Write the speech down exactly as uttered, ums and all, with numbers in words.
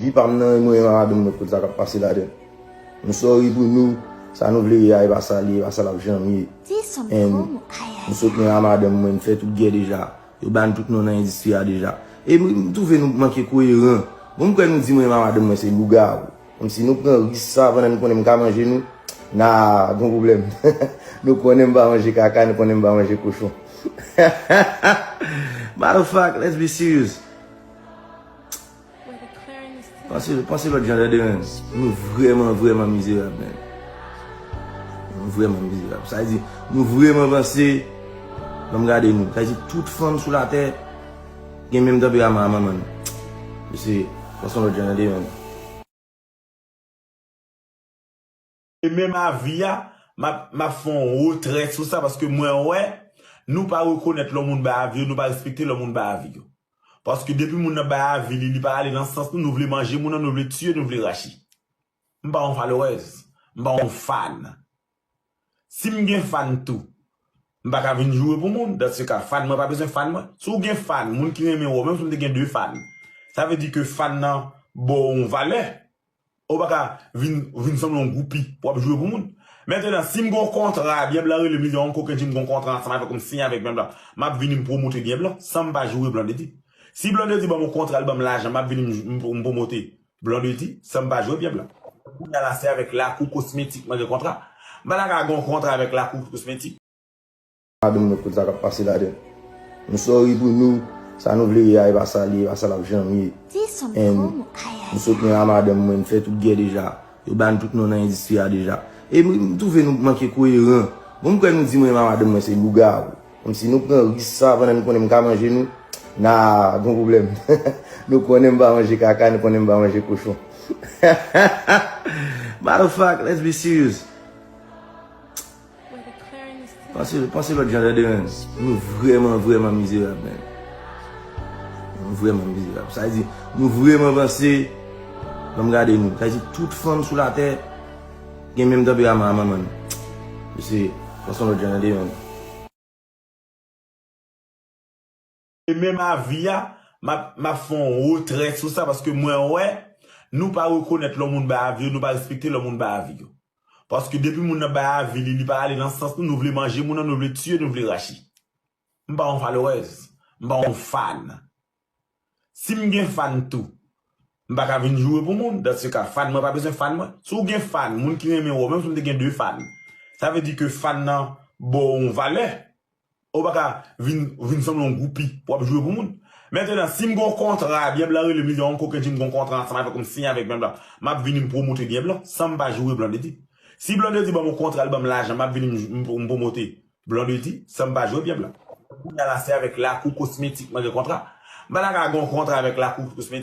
Li pa m nan, e mwen, e madanm mwen, kot sa k ap pase ladan. M sorry pou nou, sa nou vle ye a, e pa sa l ye, e pa sa l ap janm ye. And m sot mwen a madanm mwen, m fè tout gè deja. Yo ba n tout non nan endistri a deja. E m, m twouve nou manke koyeran. Bon, m kwè nou di mwen e madanm mwen se lougawou. Kòmsi nou pran risk sa pandan nou konnen m ka manje nou. Nah, gon pwoblèm. Nou konnen m pa manje kaka, nou konnen m pa manje kochon. Matter of fact, let's be serious. Panse, panse lòt jan, tande, menn. Nou vrèman, vrèman mizerab, menn. Nou vrèman mizerab. Sa vle di, nou vrèman panse, ban m gade nou. Sa vle di, tout fanm sou latè gen menm tanperaman a manman l. Mesye, panse yon lòt jan, tande, menn. E menm avi a, m ap, m ap fè yon retrè sou sa, paske mwen wè, nou pa rekonèt lè yon moun bay avi yo, nou pa respekte lè yon moun bay avi yo. Paske depi moun nan bay avi li, li pa ale nan sans nou, nou vle manje moun nan, nou vle tiye, nou vle rache. M pa yon followers, m pa yon fan. Si m gen fan tou, m pa ka vin joure pou moun. Dans ce cas, fan mwen pa bezwen fan mwen. Si w gen fan, moun ki renmen wè w, menm si m te gen de fan, sa vle di ke fan nan ba w yon valè. Ou pa ka vin, vin sanble yon gwoupi pou w ap joure pou moun. Mentnan, si m gen yon kontra, Byen Blan rele m, li di, "Yon kokenn, si m gen yon kontra ansanm avèk ou, m siyen avèk Byen Blan, m ap vini m pwomote Byen Blan, san m pa joure Blandedy." Si Blandedy ban m yon kontra, li ban m lajan, m ap vini m, m, m pwomote Blandedy, san m pa joure Byen Blan. Kounye a la, se avèk Lakou Kosmetik mwen gen kontra. M pa ta ka gen yon kontra avèk Lakou Kosmetik. Madanm mwen, kot sa k ap pase ladan. M sorry pou nou, sa nou vle ye a, e pa sa l ye, e pa sa l ap janm ye. And m sot mwen a madanm mwen, m fè tout gè deja. Yo ba n tout non nan endistri a deja. E m, m twouve nou manke koyeran. Bon, m kwè nou di mwen e madanm mwen se lougawou. Kòmsi nou pran risk sa pandan nou konnen m ka manje nou. Nah, gon pwoblèm. Nou konnen m pa manje kaka, nou konnen m pa manje kochon. Matter of fact, let's be serious. Panse, panse lòt jan, tande, menn. Nou vrèman, vrèman mizerab, menn. Nou vrèman mizerab. Sa vle di, nou vrèman panse, ban m gade nou. Sa vle di, tout fanm sou latè gen menm tanperaman a manman l. Mesye, panse yon lòt jan, tande, menn. E menm avi a, m ap, m ap fè yon retrè sou sa, paske mwen wè, nou pa rekonèt lè yon moun bay avi yo, nou pa respekte lè yon moun bay avi yo. Paske depi moun nan bay avi li, li pa ale nan sans nou, nou vle manje moun nan, nou vle tiye, nou vle rache. M pa yon followers, m pa yon fan. Si m gen fan tou, m pa ka vin joure pou moun. Dans ce cas, fan mwen pa bezwen fan mwen. Si w gen fan, moun ki renmen wè w, menm si m te gen de fan, sa vle di ke fan nan ba w yon valè. Ou pa ka vin, vin sanble yon gwoupi pou w ap joure pou moun. Mentnan, si m gen yon kontra, Byen Blan rele m, li di, "Yon kokenn, si m gen yon kontra ansanm avèk ou, m siyen avèk Byen Blan, m ap vini m pwomote Byen Blan, san m pa joure Blandedy." Si Blandedy ban m yon kontra, li ban m lajan, m ap vini m, m, m pwomote Blandedy, san m pa joure Byen Blan. Kounye a la, se avèk Lakou Kosmetik mwen gen kontra. M pa ta ka gen yon kontra avèk Lakou Kosmetik.